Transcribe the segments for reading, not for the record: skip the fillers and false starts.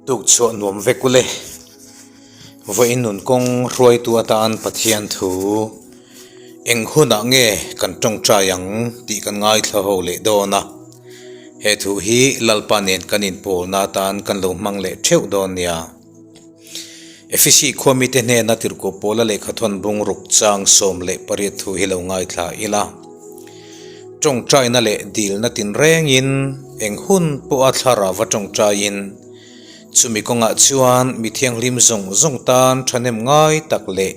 Tukchhuah nuam vek ule. Vawiin nun kawng hruaitu atan Pathian thu eng hunah nge kan tawngtai ang tih kan ngaithla ho leh dawn a. He thu hi Lalpa nen kan inpawlna atan kan lo hmang leh theuh dawn nia. Efesi khua mite hnena tirhkoh Paula lehkhathawn bungruk chang 18 thu hi lo ngaithla ila. Tawngtaina leh dilna tinrengin eng hun pawha thlarau a tawngtaiin chumi kawngah chuan mi thianghlim zawng zawng tan thahnem ngai tak leh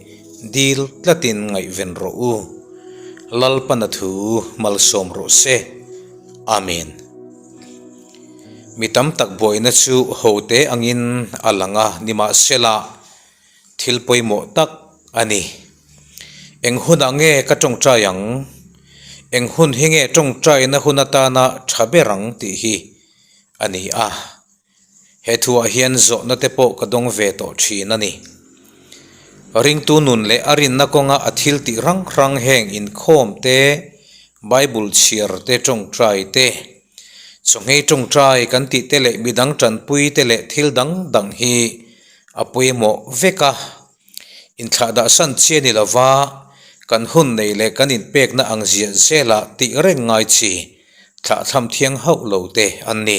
dil tlatin ngaihven rawh u. Lalpana thu malsawm rawh se. Amen. Mi tam tak buaina chu hote angin a lang a, nimahsela thil pawimawh tak a ni. Eng hunah nge ka tawngtai ang? Eng hun hi nge tawngtaina hun atana tha ber ang tih hi a ni a. He thuah hian zawhna te pawh ka dawng ve tawh thin a ni. Ringtu nun leh a rinna kawnga a thil tih hrang hrang heng inkhawm te, Bible chhiar te, tawngtai te, chawngei tawngtai kan tih te leh midang tanpui te leh thil dang dang hi a pawimawh vek a. Inthlahdah san chi a ni lova, kan hun nei leh kan inpekna ang ziah zelah tih reng ngai chi thlahthlam thiang hauh lo te an ni.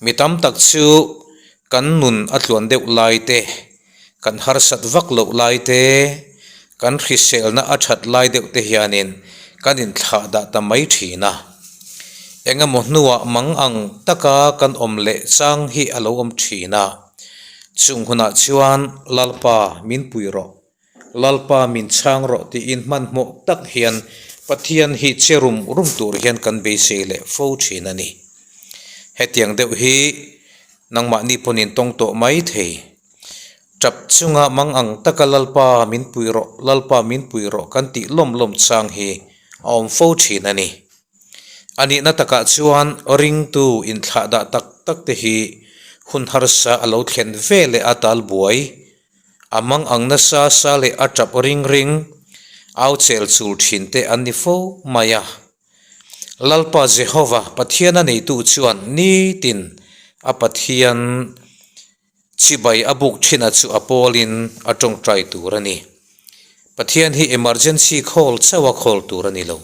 Mi tam tak chu kan nun a tluan deuh lai te, kan harsat vak loh lai te, kan hriselna a that lai deuh te hianin kan inthlahdah ta mai thin a. Engemaw hnuah mang ang taka kan awm leh chang hi a lo awm thin a. Chung hunah chuan Lalpa min pui rawh, Lalpa min chhang rawh tiin hmanhmawh tak hian Pathian hi che rum rum tur hian kan beisei leh fo thin a ni. Hetiang deuh hi nangmahni pawhin tawng tawh mai thei. Tap chunga mang ang taka Lalpa min pui rawh, Lalpa min pui rawh kan tih lawm lawm chang hi a awm fo thin a ni. A nihna takah chuan ringtu inthlahdah tak tak te hi hun harsa a lo thlen ve leh a tal buai. A mang ang nasa sa leh a tap ring ring au chel chul thin te an ni fo mai a. Lalpa Jehova Pathian a neitu chuan nitin a Pathian Chibai a buk thin a chu a pawlin a tawngtai tur a ni. Pathian hi emergency call chauh a call tur a ni lo.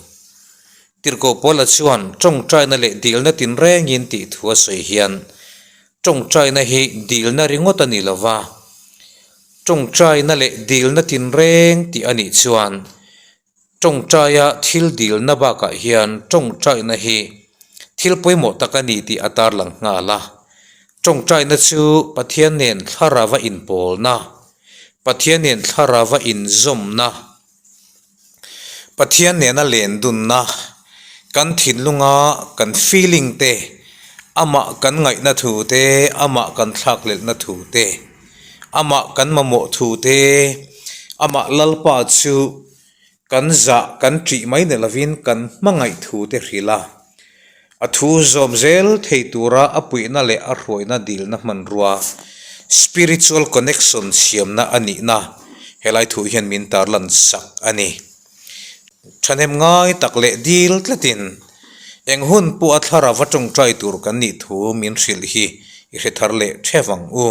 Tirhkoh Paula chuan tawngtaina leh dilna tinrengin tih thu a sawi hian tawngtaina hi dilna ringawt a ni lo va, tawngtaina leh dilna tinreng tih a nih chuan tawngtaia thil dilna bakah hian tawngtaina hi thil pawimawh tak a ni tih a tarlang nghal a. Tawngtaina chu Pathian nen thlarava inpawlna Pathian nen thlarava inzawmna, Pathian nena len dunna, kan thinlunga kan feeling te, amah kan ngaihna thu te, amah kan thlakhlelhna thu te, amah kan mamawh thu te, amah Lalpa chu kan zah kan ṭih mai ni lovin kan hmangaih thu te hrilh a, a thu zawm zel thei tura a puihna leh a hruaina dilna hmanrua, spiritual connection siamna a nihna helai thu hian min tarlan sak a ni. Thahnem ngai tak leh dil tlatin eng hun pawh a thlarau a tawngtai tur kan nih thu min hrilh hi i hre thar leh theuh ang u.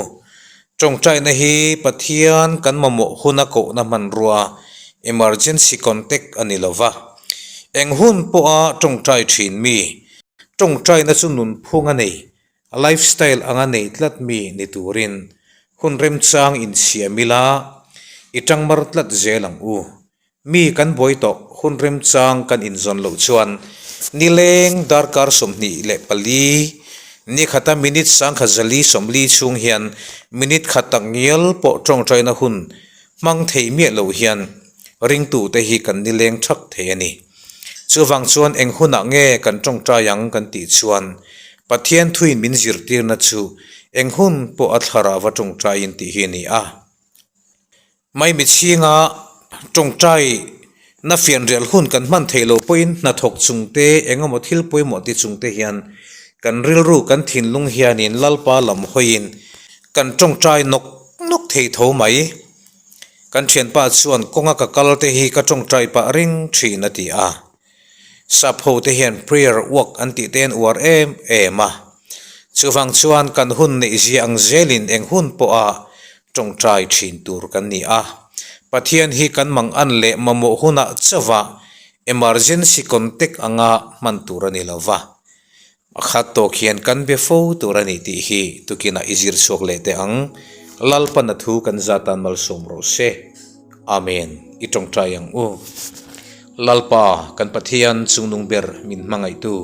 Tawngtaina hi Pathian kan mamawh huna kohna hmanrua, emergency contact, a ni lo va. Eng hun pawha tawngtai thin mi, tawngtaina chu nunphung a nei, lifestyle anga nei tlat mi ni turin hun remchang insiam ila i tangmar tlat zel ang u. Mi kan buai tawh hun remchang kan inzawn loh chuan nileng darkar 24, ni khata minute 1040 chhung hian minute khat tak ngial pawh tawngtaina hun hmang thei miah lo hian ringtute hi kan nileng thak thei a ni. Chuvang chuan eng hunah nge kan tawngtai ang kan tih chuan Pathian thuin min zirtirna chu eng hun pawh a thlarau a tawngtaiin tih hi a ni a. Maimi chhinga tawngtai na fianrial hun kan hman theih loh pawhin hnathawk chungte engemaw thil pawimawh ti chungte hian kan rilru kan thinlung hianin Lalpa lam hawiin kan tawngtai nawk nawk thei tho mai. Kan thianpa chuan kawnga ka kal te hi ka tawngtai pah ring thin a ti a. Sap ho te hian prayer walk an tih te an uar em em a. Chuvang chuan kan hun neih zia ang zelin eng hun pawha tawngtai thin tur kan ni a. Pathian hi kan mangan leh mamawh hunah chauha emergency contact anga hman tur a ni lo va. A khat tawk hian kan be fo tur a ni tih hi tukinah i zir chhuak leh teh ang. Lalpana thu kan zatan malsawm rawh se. Amen. I tawngtai ang u. Lalpa kan Pathian chungnung ber min hmangaihtu.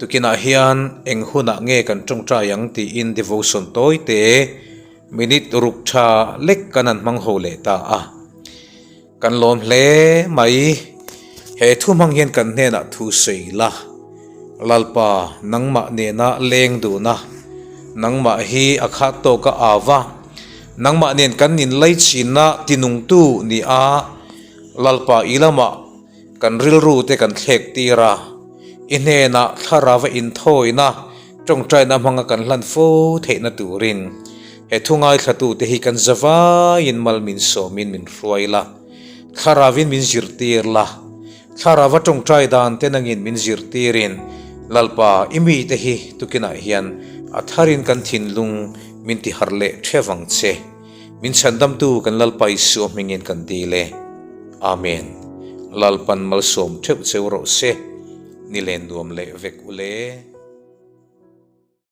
Tukinah hian eng hunah nge kan tawngtai ang tiin devotion tawi te minute ruk tha lek kan han hmang ho leh ta a. Kan lawm hle mai. He thu hmang hian kan hnenah thu sawi la. Lalpa nangmah nena leng duna nangmah hi a khat tawk a au va, nangmah nen kan inlaichinna tinungtu ni a. Lalpa i lamah kan rilru te kan thlek tir a, i hnenah thlarava inthawina tawngtaina hmanga kan hlan fo theihna turin he thu ngaithlatute hi kan zavaiin mal min sawmin min hruai la, thlaravin min zirtir la, thlarava tawngtai dan te nangin min zirtirin Lalpa i mite hi tukinah hian a tharin kan thinlung min tiharh leh theuh ang che. Min chhandamtu kan Lalpa Isua hmingin kan dil e. Amen. Lalpan malsawm theuh cheu rawh se. Ni len nuam leh vek u le.